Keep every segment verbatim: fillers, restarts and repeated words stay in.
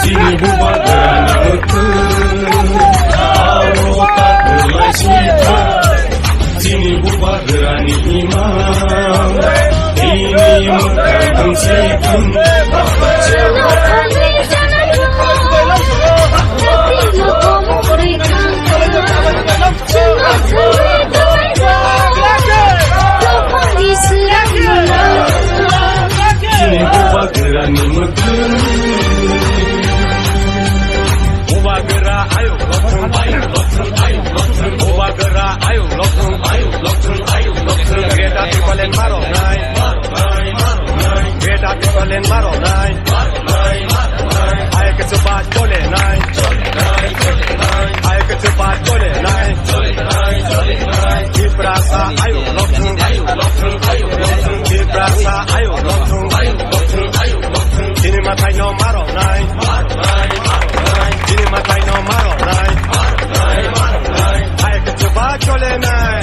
Chini bubagrani mwkhwtwng, abo takhwlaisithai. Chini bubagrani imang, bini mwkhwtwng se thung. Chini bubagrani mwkhwtwng. Bubagra ayuk lokthung, ayuk lokthung, ayuk lokthung. Bubagra ayuk lokthung, ayuk lokthung, ayuk lokthung. Greater Tipraland maroknai. Greater Tipraland maroknai. Hai khe chuba cholenai. Hai khe chuba cholenai. Tiprasa ayuk lokthung, ayuk lokthung, ayuk lokthung. Tiprasa ayuk lokthung, ayuk lokthung, ayuk lokthung. Chini mwtai no maroknai. Chini mwtai no maroknai. Hai khe chuba cholenai.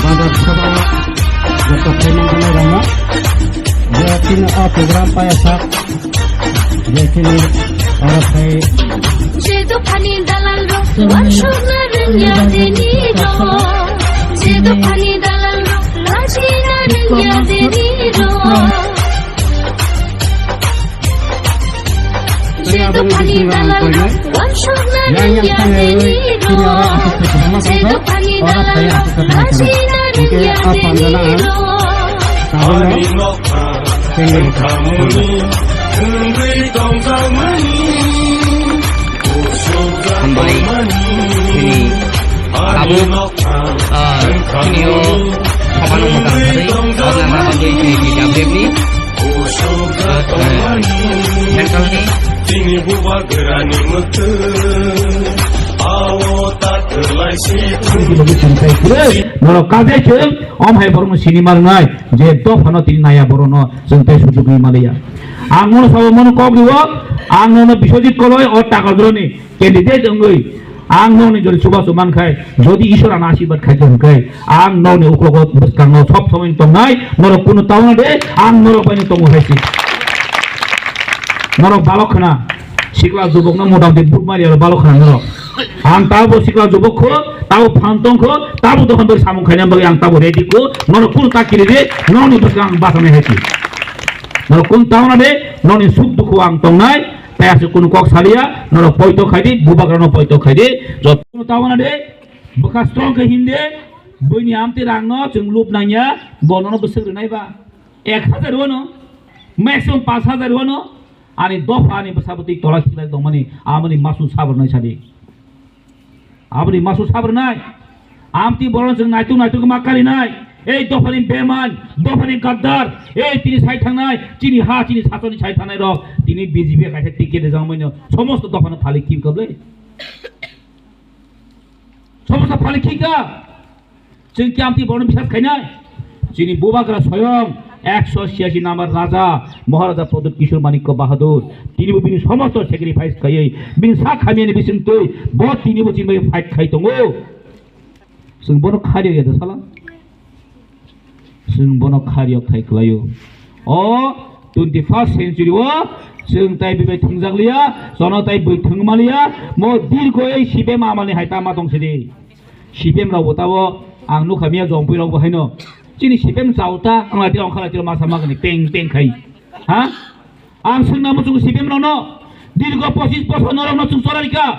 Bazar sabo joto phaimang khe nairokno je chini o program paiya sak, je chini oro phai. Je dophani dalalrok wansukna rwngya dini rok, je dophani dalalrok lachina rwngya dini rok. Je dophani dalalrok wansukna rwngya dini rok, je dophani dalalrok lachina rwngya dini rok. Hambai chini tabuk, ah, chini o Bhaban Motan Thadoi, Bhaban Motan Thadoi chini T W F ni, ah, central ni. Chini bubagrani mwkhwtwng, abo takhwlaisithai. Norok kajai thung, om hai borokno sini marnai, je dophano tini naya borokno. Chwng tei sujuk wngwi maliya. Ang nono sabo mano kok rio, ang nono Biswajit Koloi o Takarjurani candidate wngwi ang nokni jori chubachu mankhai, jodi Ishwar ano ashirbad khaikha hwnkhe, ang nokni uklogo bwskango sob somoi tongnai, norok kunu tauna de, ang norok bai tongo hai si. Norok balok khna, sikla jubokno motamoti vote mari aro balok khna norok. Ang tabo sikla jubok kho, tabo phan tong kho, tabo dokan dori samung khaina bagwi ang tabo ready kho, norok kunu ta kiri de, nokni bwskang ang bachanai hai si. Norok kun tauna de, nokni suk dukhu ang tongnai, tei aswk kunu kok saliya, norok poito khai di, bubagrano poito khai di, joto kunu tauna de, bwkha strong khe hinde, buini amtwi rangno chwng lup nangya, bonono bwswk rwnai ba, ek hazar wano, maximum pash hazar wano, ani dopha ani bwsa bwtwi tola khiklai tongmani, amoni masu sabrwnai sadi. Aboni masu sabrwnai. Amtwi borokno chwng naituk naituk ma karinai. Ei dophani beman, dophani gaddar, ei tini sai thangnai, chini ha, chini sasoni sai thangnai rok, tini B J P kaisa ticket rijak maino, somosto dophano phali khika ble. Somosto phali khika. Chwng khe amtwi borokno bisas khainai? Chini bubagra soyong ekso chiyasi number Raja Maharaja Pradyut Kishore Manikya Bahadur, tinibo bini somosto sacrifice khaiwi bini sak hamyani bisingtwi bo tinibo chini bai fight khai tongo. Chwng bono khariyok ya da sala? Chwng bono khariyok thai kwlaio. O twenty first century o chwng tai bibai thwngjak liya, jono tai bui thwngma liya, mo dirgo ei sibe mamani hai tama tong sidi. C P M rok bo tabo ang nukha miya jongpui rok bo haino. Chini C P M chao ta, ang lai tiro, ang kha lai tiro, masa magani peng peng khai. Ha? Ang swngna muchungo C P M rokno. Dirgo pochis bosor norokno chwng chora rikha.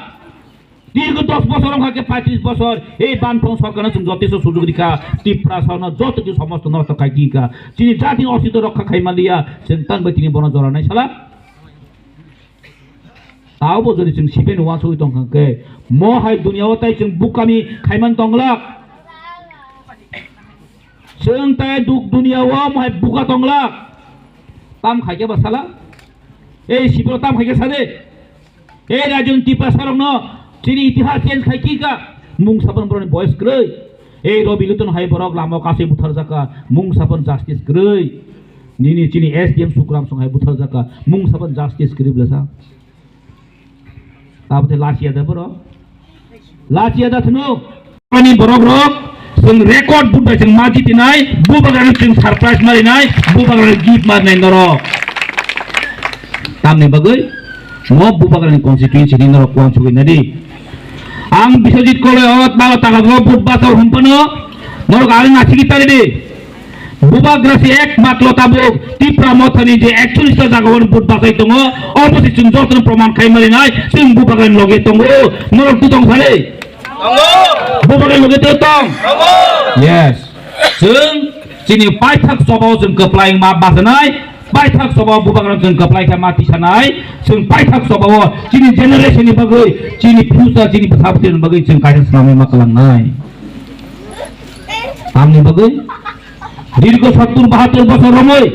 Dirgo dos bosor wngkha khe paitris bosor. Ei banphang sorkarno chwng jotesto sujug rikha. Tiprasarokno joto khe somosto nosto khai kha. Chini jatini ostitw rokha khai manliya. Chwng tang bai tini bono jora nai sala. Tabo jodi chwng C P M ni uansugwi tongkha khe, mo hai duniya o tai chwng bukami khaiman tonglak. Chwng tai duk duniya o mo hai buka tonglak. Tam khaikhe ba sala? Ei sibro tam khaikhe sade? Ei rajni Tiprasarokno chini itihas change khai kika. Mung sabon boroni boyes kwrwi. Ei Robi Luton hai borok lama o kasui butharjakha, mungsa phano justice kwrwi. Nini chini S D M Sukram song hai butharjakha, mungsa phano justice kwrwi bwlasa. Tabothe lachiya da borok. Lachiya da thwno. Ani borok rok, chwng record vote bai chwng ma jitinai, bubagrano chwng surprise marinai, bubagrano gift marinai norok. Tamni bagwi, mo bubagrani constituency ni norok kuang chugwi nadi. Ang Biswajit Koloi o talo taka bo vote bachao hwnphano, norok ang nasigi tari di. Bubagra se ekmatro tabuk Tipra Mothani je ekchollish ta jaga o vote bachai tongo, obo se chwng jotono proman khai marinai, chwng bubagrani loge tongo, norok tu tong sale. Bubagrani loge tu tong. Yes. Chwng chini paithak sobao chwng kwplai ma bachanai, paithak sobao bubagrano chwng kwplai kha ma tisanai, chwng paithak sobao chini generation ni bagwi, chini future, chini bwsa bwtwirokni bagwi chwng kaisa swnamwi ma kwlangnai. Tamni bagwi dirgho sottur bahattur bosor romwi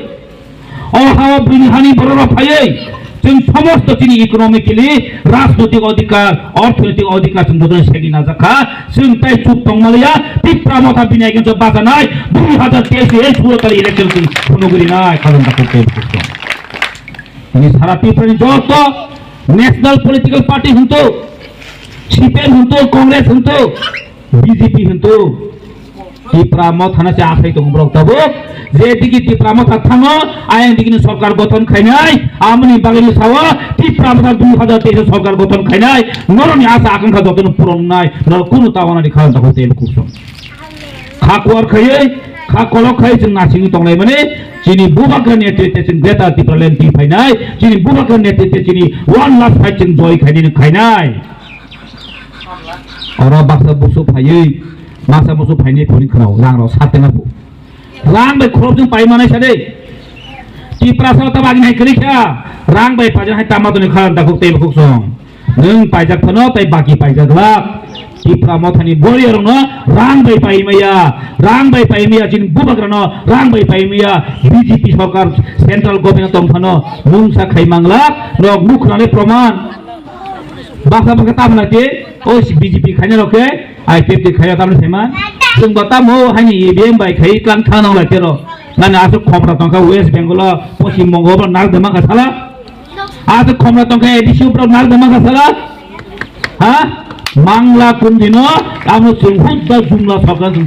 o hao buini hani bororok phaiwi chwng somosto chini economically, rajnoitik odhikar, orthonoitik odhikar chwng jotono segwi najakha. Chwng tai chuk tongmaliya, Tipra Motha bini against o bachanai dui hazar teis ni sulo tali election chwng phunugrinai khalon dakuk tei bukhuk tong. Ni sara Tipra ni joto national political party hwnto, C P M hwnto, Congress hwnto, B J P hwnto, Tipra Motha no se asai tongo borok tabuk. Je digi Tipra Motha thango, ayang digi ni sorkar gothon khainai, amoni bagwi ni sawa Tipra Motha dui hazar teis o sorkar gothon khainai, norokni asa akankha jotono puron nai, norok kunu tawana ni kharon dakuk tei bukhuk tong. Kha kuar khaiwi, kha kolok khai chwng nasingwi tonglai mani, chini bubagra netritwe chwng Greater Tipraland twi phainai, chini bubagra netritwe chini one last fight chwng joy khainai khainai. Oro baksa busu phaiwi, baksa busu phainai phone khwnao, rang rok sat tengma bu. Rang bai khorok jwng pai manai sade. Tiprasa ta bagwi hai kwrwi kha, rang bai pajan hai tama toni kha, dakuk tei bukhuk song. Nwng paijak phano tei baki paijak lak. Tipra Mothani boriyarokno rang bai pai maya, rang bai pai maya, chini bubagrano rang bai pai maya, B J P sorkar central government tong phano mungsa khai manglak, nok nukhrani proman. Baksa baksa tamna te, o B J P khaina rok khe, I P F T khaina tamna sema. Chwng ba tamo haini E V M bai khai tlang thang nang lai tero. Nani aswk khopra tongkha West Bengal o, Poschim Bongo o, nal dema kha sala. Aswk khopra tongkha A D C o, nal dema kha sala. Ha? Mangla kundino, amo chwng hut da jumla sorkar chwng